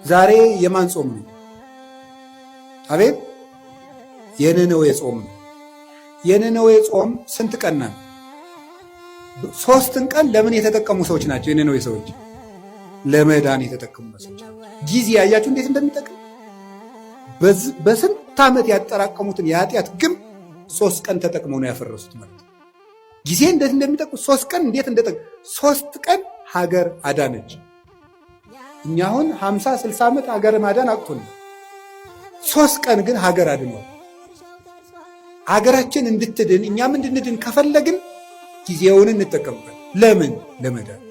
ዛሬ የማን ጾም ነው? አቤት፣ የነነዌ ጾም ነው። የነነዌ ጾም ስንት ቀን ነው? 3ን ቀን ለምን የተጠቀሙ ሰዎች ናቸው? የነነዌ ሰዎች ለመዳን የተጠቀሙ ሰዎች። ጊዜ ያያችሁ እንዴት እንደሚጠቅም። በስንት ዓመት ያጠራቀሙትን የኃጢአት ግንብ 3 ቀን ተጠቅመው ነው ያፈረሱት ማለት ነው። ጊዜ እንዴት እንደሚጠቅም፣ 3 ቀን እንዴት እንደጠቅም፣ 3 ቀን ሀገር አዳነች። እኛ አሁን 50 60 ዓመት ሀገር ማዳን አቅቶን፣ 3 ቀን ግን ሀገር አድኗል። ሀገራችን እንድትድን እኛም እንድንድን ከፈለግን ጊዜውን እንጠቀምበት። ለምን? ለመዳን።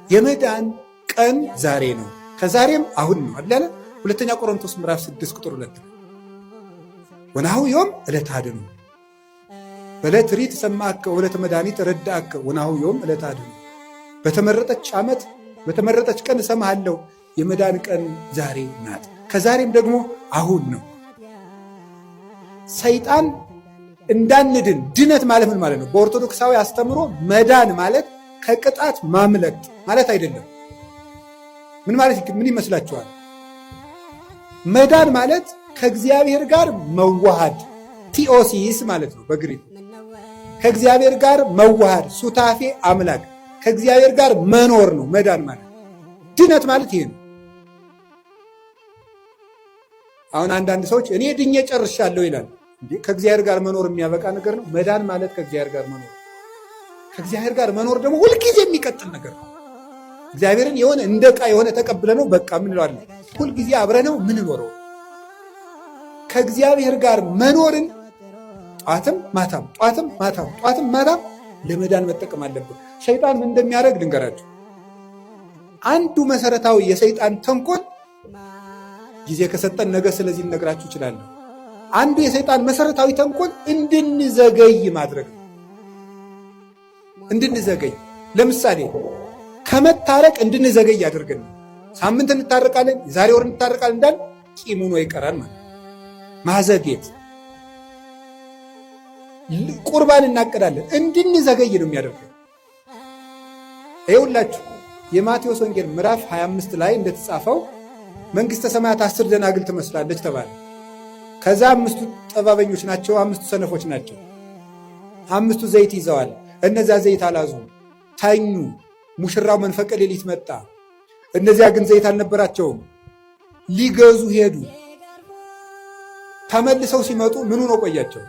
የመዳን ቀን ዛሬ ነው፣ ከዛሬም አሁን ነው አይደል? ሁለተኛ ቆሮንቶስ ምዕራፍ 6 ቁጥር 2፣ ወናሁ ዮም ዕለተ አድኅኖ፣ በዕለት ርኢት እሰምዐከ ወዕለተ መድኃኒት እረድአከ፣ ወናሁ ዮም ዕለተ አድኅኖ። በተመረጠች ዓመት በተመረጠች ቀን እሰማሃለሁ፣ የመዳን ቀን ዛሬ ናት፣ ከዛሬም ደግሞ አሁን ነው። ሰይጣን እንዳንድን፣ ድነት ማለት ምን ማለት ነው? በኦርቶዶክሳዊ አስተምሮ መዳን ማለት ከቅጣት ማምለጥ ማለት አይደለም። ምን ማለት ምን ይመስላችኋል? መዳን ማለት ከእግዚአብሔር ጋር መዋሃድ፣ ቲኦሲስ ማለት ነው በግሪክ። ከእግዚአብሔር ጋር መዋሃድ፣ ሱታፌ አምላክ፣ ከእግዚአብሔር ጋር መኖር ነው መዳን ማለት። ድነት ማለት ይሄ ነው። አሁን አንዳንድ ሰዎች እኔ ድኜ ጨርሻለሁ ይላል። ከእግዚአብሔር ጋር መኖር የሚያበቃ ነገር ነው። መዳን ማለት ከእግዚአብሔር ጋር መኖር። ከእግዚአብሔር ጋር መኖር ደግሞ ሁልጊዜ የሚቀጥል ነገር ነው። እግዚአብሔርን የሆነ እንደ ዕቃ የሆነ ተቀብለ ነው በቃ ምን እንለዋለን። ሁልጊዜ አብረ ነው ምንኖረው። ከእግዚአብሔር ጋር መኖርን ጧትም ማታም፣ ጧትም ማታም፣ ጧትም ማታም ለመዳን መጠቀም አለብን። ሰይጣን ምን እንደሚያደርግ ልንገራችሁ። አንዱ መሰረታዊ የሰይጣን ተንኮል፣ ጊዜ ከሰጠን ነገ ስለዚህ ልነግራችሁ እችላለሁ። አንዱ የሰይጣን መሰረታዊ ተንኮል እንድንዘገይ ማድረግ ነው። እንድንዘገይ፣ ለምሳሌ ከመታረቅ እንድንዘገይ ያደርገን። ሳምንት እንታረቃለን፣ የዛሬ ወር እንታረቃለን እንዳል ቂም ሆኖ ይቀራል ማለት ማዘግየት። ቁርባን እናቅዳለን፣ እንድንዘገይ ነው የሚያደርገው። ይኸውላችሁ የማቴዎስ ወንጌል ምዕራፍ 25 ላይ እንደተጻፈው መንግስተ ሰማያት 10 ደናግል ትመስላለች ተባለ። ከዛ 5ቱ ጠባበኞች ናቸው፣ 5ቱ ሰነፎች ናቸው። 5ቱ ዘይት ይዘዋል፣ እነዚያ ዘይት አላዙም፣ ተኙ። ሙሽራው መንፈቀ ሌሊት መጣ። እነዚያ ግን ዘይት አልነበራቸውም፣ ሊገዙ ሄዱ። ተመልሰው ሲመጡ ምን ሆኖ ቆያቸው?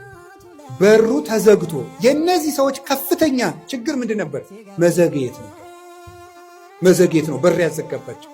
በሩ ተዘግቶ። የእነዚህ ሰዎች ከፍተኛ ችግር ምንድን ነበር? መዘግየት ነበር። መዘግየት ነው በር ያዘጋባቸው።